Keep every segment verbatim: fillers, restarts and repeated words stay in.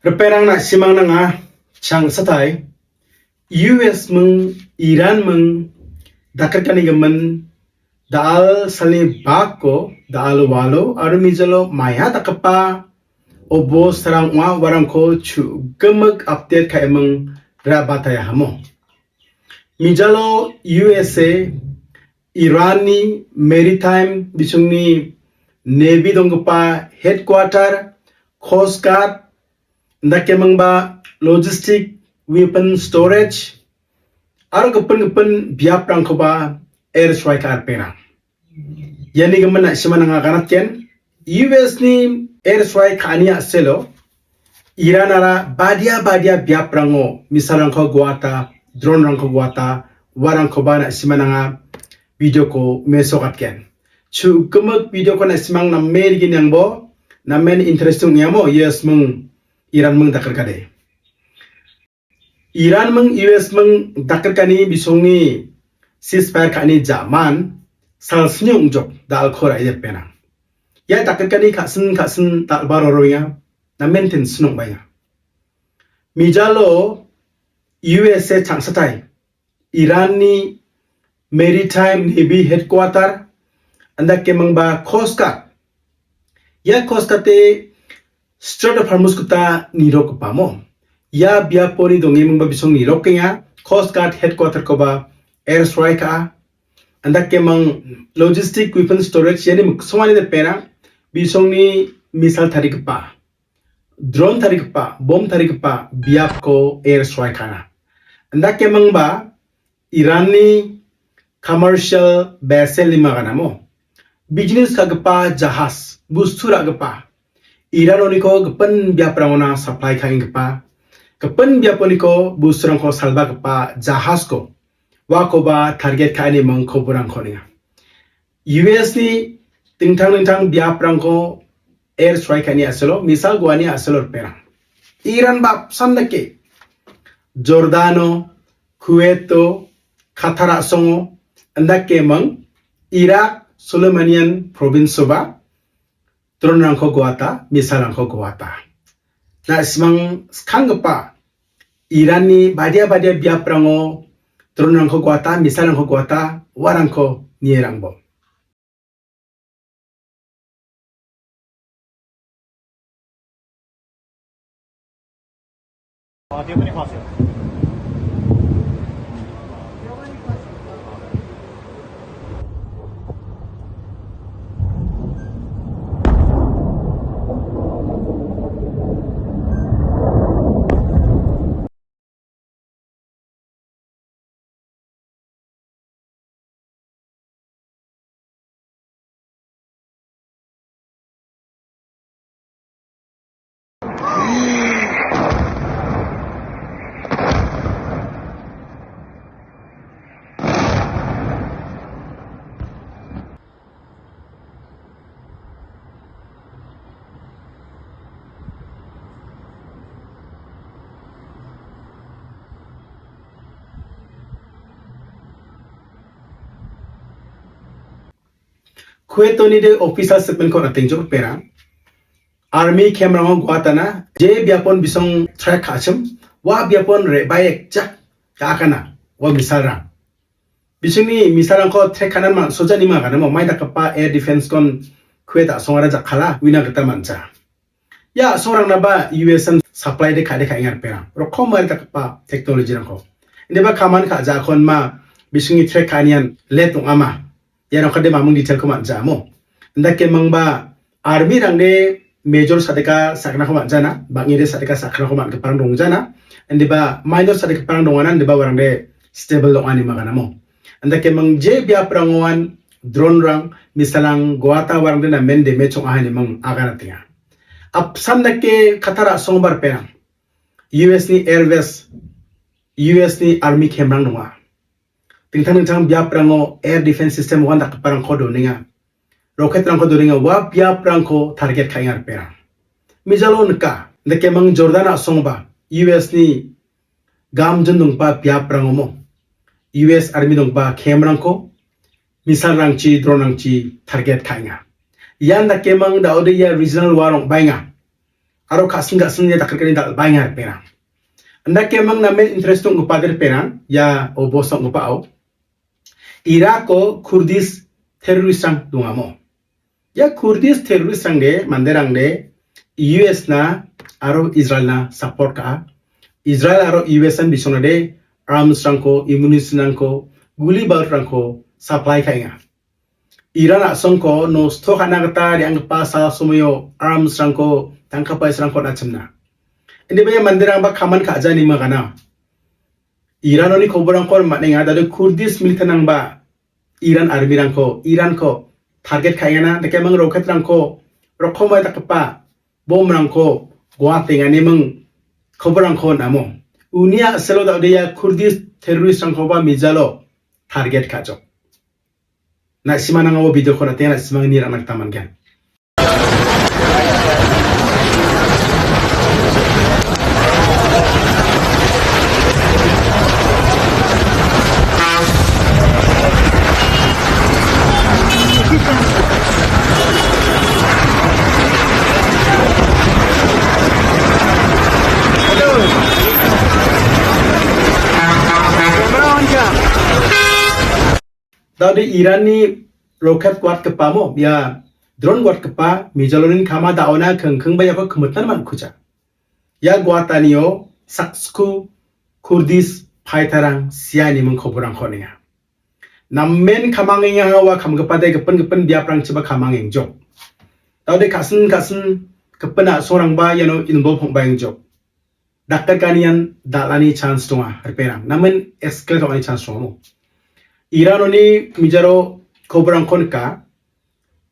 Ripengrang, na·simang nanga changsatai U S ming Iran ming dakritkani gimin da·al salni bakko da·al walo aro mijalo maiha dakgipa obostarang ong·a, uarangko chu·gimik update ka·eming ra·bataia hamo. Mijalo U S A Iranni maritime bisingni navy donggipa headquarter, coast guard, indakemingba logistic weapon storage, aro gipin gipin biaprangkoba air strike ka·a ripengrang. Iani gimin na·simang nanga ganatgen. U S ni air strike ka·ani a·selo Iranara badia badia biaprango misalrangko guata, dronrangko guata, uarangkoba na·simang nanga videoko mesokatgen. Chu·gimik videoko na·simang name rigini angbo, namen interesting ong·iamo U S ming Iran ming dakritkade. Iran ming U S ming dakritkani bisingni ceasefire ka·ani ja·man salsni ong·jok da·alko ra·e depena. Ia dakritkani ka·sin ka·sin dal·ba roroenga, namen tension ong·baenga. Mijalo U S A changsatai Iranni maritime navy headquarter, indakemingba coast guard. Ia coast guard-e Strait of Hormuz gita nirokgipamo. Ia biaponi dongemingba bising nirokenga, coast guard headquarter-koba air strike ka·a. Indakeming logistic weapon storage iani miksongani depena bisingni missile tarigipa, drone tarigipa, bom tarigipa biapko air strike ka·a. Indakemingba Iranni commercial vessel-ni maganamo business ka·gipa jahas, bostu ra·gipa, Iranoniko gipin biaprangona supply ka·enggipa, gipin biaponiko bosturangko salbagipa jahasko uakoba target ka·ani ming koborangko ninga. U S ni dingtang dingtang biaprangko air strike ka·ani a·selo, missile guani a·selo ripengrang. Iran ba apsan dake Jordano, Kuwaito, Qatar a·songo, indakeming Iraq Soleimanian province-oba dronrangko guata, missile-rangko guata. Na·simang skanggipa Iranni badia badia biaprango dronrangko guata, missile-rangko guata, uarangko nirangbo. Kuwaitoni de official statement-ko nating jok pera. Army camp-rango guatana, je biapon bisong track ka·achim, ua biapon re-, bai ekjak ka·akana, ua missile-rang. Bisingni missile-rangko track ka·na man-, sojanima ganamo, mai dakgipa air defense-kon Kuwait a·songara jakkala, uina gita man·ja. Ia a·songrangnaba U S an supply de ka·de ka·enga ripengrang. Rokomari dakgipa technology-rangko. Indiba kaman ka·jakonma bisingni track ka·anian let ong·ama. Iarangkode mamung detail-ko man·ja amo. Indakemingba army-rangde major sadeka sakgnako man·jana, bang·ede sadeka sakgnako man·giparang dongjana. Indiba minor sadegiparang dongana, indiba uarangde stable ong·anima ganamo. Indakeming je biaprangoan drone-rang, missile-rang guata uarangde namen damage ong·aha ineba aganatenga. Apsan dake Qatar a·songba ripengrang. U S ni Air Base, U S ni Army camp-rang donga. Dingtang dingtang biaprango air defense system-rang dakgiparangko donenga. Rocket-rangko donenga, ua biaprangko target ka·enga ripengrang. Mijalo nika, indakeming Jordan a·songba, U S ni gamjin donggipa biaprangomo, U S Army donggipa camp-rangko missile-rangchi, drone-rangchi target ka·enga. Ian dakeming da·ode ia regional war ong·baenga. Aro ka·sin ka·sin ia dakgrikani dal·baenga ripengrang. Indake mang namen interest ong·gipade ripengrang, ia obosa ong·gipao. Irako Kurdish terrorist-rang dongamo. Ia Kurdish terrorist-rangde, manderangde, U S na aro Israel-na support ka·a. Israel aro U S an bisonade arms-rangko, ammunition-rangko, guli barut-rangko supply ka·enga. Iran a·songko nosto ka·na gita re·anggipa sal somoio arms-rangko, tangka paisarangko on·achimna. Indiba ia manderangba kaman ka·ja nima gana. Iranoni koborangko man·enga, dade Kurdish militanrangba Iran army-rangko, Iranko target ka·engana, dake mang rocket-rangko, rokomai dakgipa bomb-rangko goatenganiming koborangko on·amo. Uni a·selo dal·bea Kurdish terrorist-rangkoba mijalo target ka·jok. Na·simanang ua video-ko natenga, na·simang nirangna gita man·gen. Dade Iranni rocket guatgipamo, ia drone guatgipa mijalonin kama da·ona kingkingba iako kimitnan man·kuja. Ia guatanio saksku Kurdish fighter-rang sianiming koborangko on·enga. Namen kamangenga ua kamgipade gipin gipin biaprangchiba kamangengjok. Dade ka·sin ka·sin gipin a·songrangba iano involve ong·baengjok. Dakgrikanian dal·ani chance donga, ripengrang. Namen escalate ong·ani chance donga. Iranoni mijaro koborangko nika.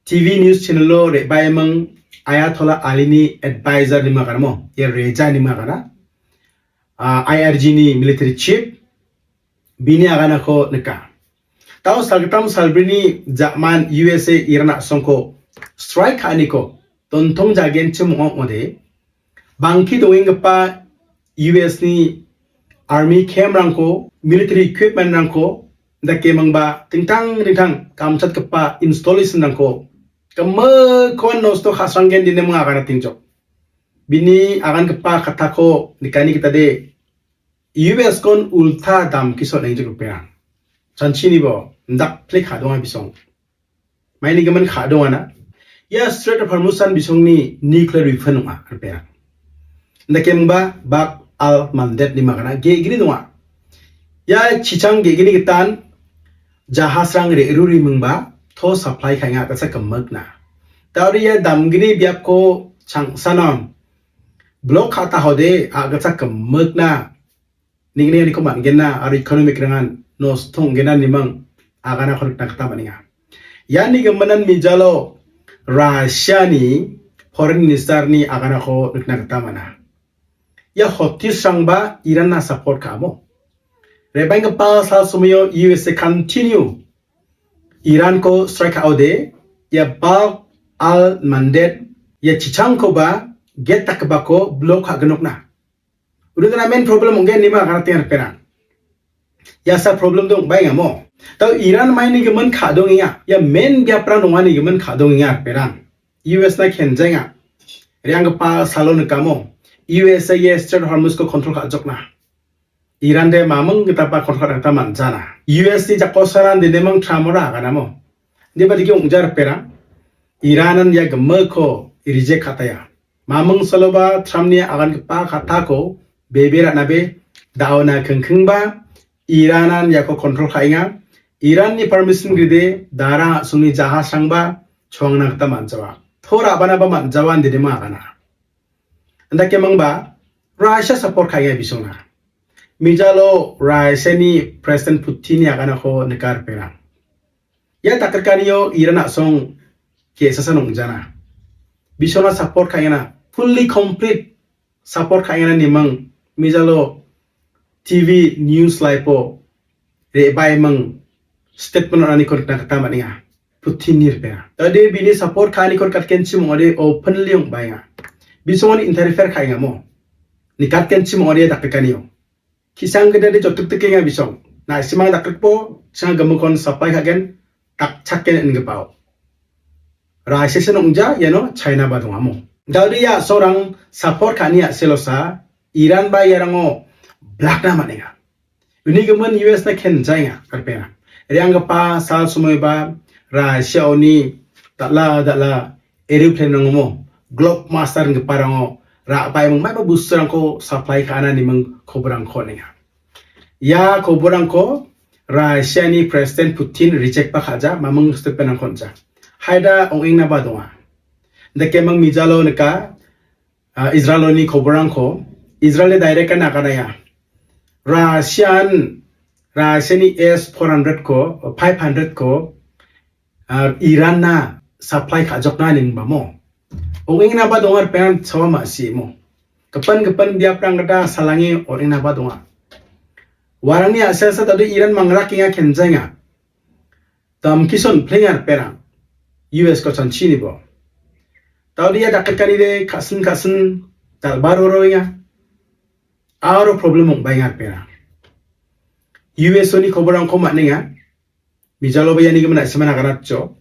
T V news channel-o re·baeming Ayatollah Ali-ni advisor nima gana mo, ia Reza nima gana. Ah, I R G-ni military chief, bini aganako nika. Tao salgittam salbrini ja·man U S A Iran a·songko strike ka·aniko dontong jagenchim ong·ode, bangki dongenggipa U S-ni army camp-rangko, military equipment-rangko, dake mangba dingtang dingtang kamchatgipa installation-rangko gimikkon nosto ka·sranggen dine ming agana tingjok. Bini agangipa kattako nikani gitade U S-kon ulta damkison engjok ripeng. Chanchinibo indakplik ka·donga bisong. Maini gimin ka·dongana. Ia Strait of Hormuz-an bisongni nuclear weapon ong·a, ripeng. Indake mingba Bab al-Mandeb nima gana ge·gni donga. Ia chichang ge·gni gitan jahasrang re·ruri mingba to supply ka·enga a·gasa gimikna. Dao ri ia damgni biapko changsanon block ka·tahode a·gasa gimikna neng·nianiko man·genna aro economic-rangan nosto ong·genna niming aganako nikna gita man·enga. Iani giminan mijalo Russia-ni foreign minister-ni aganako nikna gita man·a. Ia Houthis-rangba Iran-na support ka·amo. Re·baenggipa sal somoio U S A continue Iran-ko strike ka·ode, ia Bab al-Mandeb, ia chichangkoba gate dakgipako block ka·gnokna. Uno dana main problem ong·gen nima agana tenga ripeng. Ia sa problem dong·baenga mo. Tao Iran maini gimin ka·dongenga. Ia main biaprang dongani gimin ka·dongenga ripeng. U S-na kenjaenga. Re·anggipa salo nikamo. U S A ia Strait Hormuz-ko control ka·jokna. Iran de maming gitaba control ka·na gita man·jana. U S-ni jakosaran dindimang Trump-ora aganamo. Indiba dike ong·ja ripeng. Iran-an ia gimikko reject ka·taia. Maming saloba Trump-ni agangipa kattako bebe ra·nabe da·ona kingkingba Iran-an iako control ka·enga. Iran-ni permission gride darang a·songni jahasrangba choangna gita man·jawa. To ra·banaba man·jawa indinema agana. Indake mingba Russia support ka·enga bisongna. Mijalo Russia-ni President Putin-ni aganako nika ripeng. Ia dakgrikanio Iran a·song ge·sasa ong·jana. Bisongna support ka·engana, fully complete support ka·engana niming mijalo T V news live-o re·baeming statement on·aniko nikna gita man·enga. Putin-ni ripeng. Dade bini support ka·aniko nikatgenchim ong·ode openly ong·baenga. Bisongoni interfere ka·engamo. Nikatgenchim ong·ode dakgrikanio. Ki·sang gita de jotiktikenga bisong. Na·simang dakgrikbo, ki·sanga gimikkon supply ka·gen, dakchakgen ingipao. Russia-san ong·ja, iano China-ba dongamo. Dal·bea a·songchakani support ka·ani a·selosa Iran ba iarango blakna man·enga. Uni gimin U S na kenjaenga, ripengrang. Re·anggipa sal somoiba Russia-oni dal·a dal·a aeroplane-rangomo Globemaster inggiparango ra·baiming maiba bosturangko supply ka·ana niming koborangko on·enga. Ia koborangko Russia-ni President Putin reject ba ka·ja, mamung statement-rangko on·ja. Haida ong·engnaba donga. Dakeming mijalo nika, ah, Israel-oni koborangko, Israel-ni direct-an aganaia. Russian, Russia-ni S four hundred-ko, five hundred-ko, ah, Iran-na supply ka·jokna ningbamo. Ong·engnaba donga ripengrang, sawa ma·simo. Gipin gipin biaprang gita salange on·engnaba donga. Uarangni a·selsa dal·e Iran mangrakenga kenjaenga. Damkison plenga ripengrang. U S-ko chanchinibo. Dal·e ia dakgikanide ka·sin ka·sin dal·baroroenga. Aro problem ong·baenga ripengrang. U S-oni koborangko man·enga. Mijaloba iani gimin na·simana aganatjo.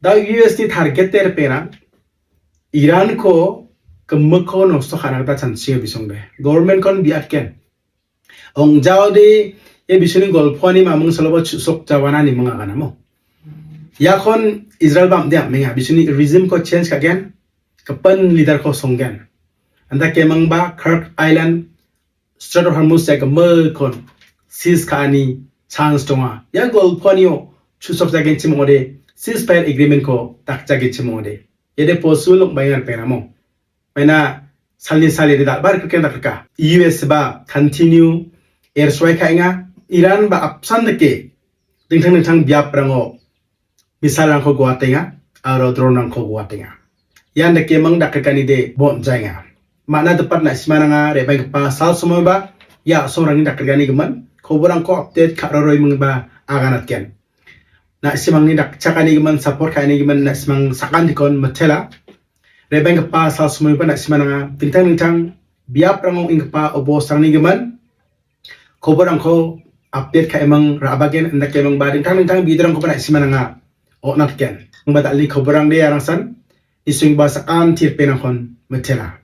Da U S-ni target-de ripengrang. Iran-ko gimikko nosto ka·na gita chanchio bisongde. Government-kon biatgen. Ong·jaode ia bisongni golpoani mamung saloba chu·sok jawana niming aganamo. Iakon Israel ba am·de am·enga. Bisongni regime-ko change ka·gen. Gipin leader-ko songgen. Anda kemangba Kirk Island Strait of Hormuz ia gimikkon seize ka·ani chance donga. Ia golpoanio chu·sok jagenchim ong·ode, ceasefire agreement-ko dakjagenchim ong·ode. Iade possible ong·baenga ripengrang. Maina salni sal iade dal·ba rikrikenga dakrika. U S ba continue airstrike ka·enga. Iran ba apsan dake dingtang dingtang biaprango missile-rangko guatenga aro drone-rangko guatenga. Ian dakeming dakgikanide bon·jaenga. Ma·na dipat na·simananga, re·baenggipa sal somoiba ia a·songrangni dakgikani gimin koborangko update ka·roroimingba aganatgen. Na·simangni dakchakani gimin, support ka·ani gimin na·simang sakantikon mitela. Re·baenggipa sal somoiba na·simananga dingtang dingtang biaprango ong·enggipa obosrangni gimin koborangko update ka·emang ra·bagen, indakemangba dingtang dingtang video-rangkoba na·simananga on·atgen. Angba dal·ni koborangde arangsan, isingba sakanti ripengrangkon mitela.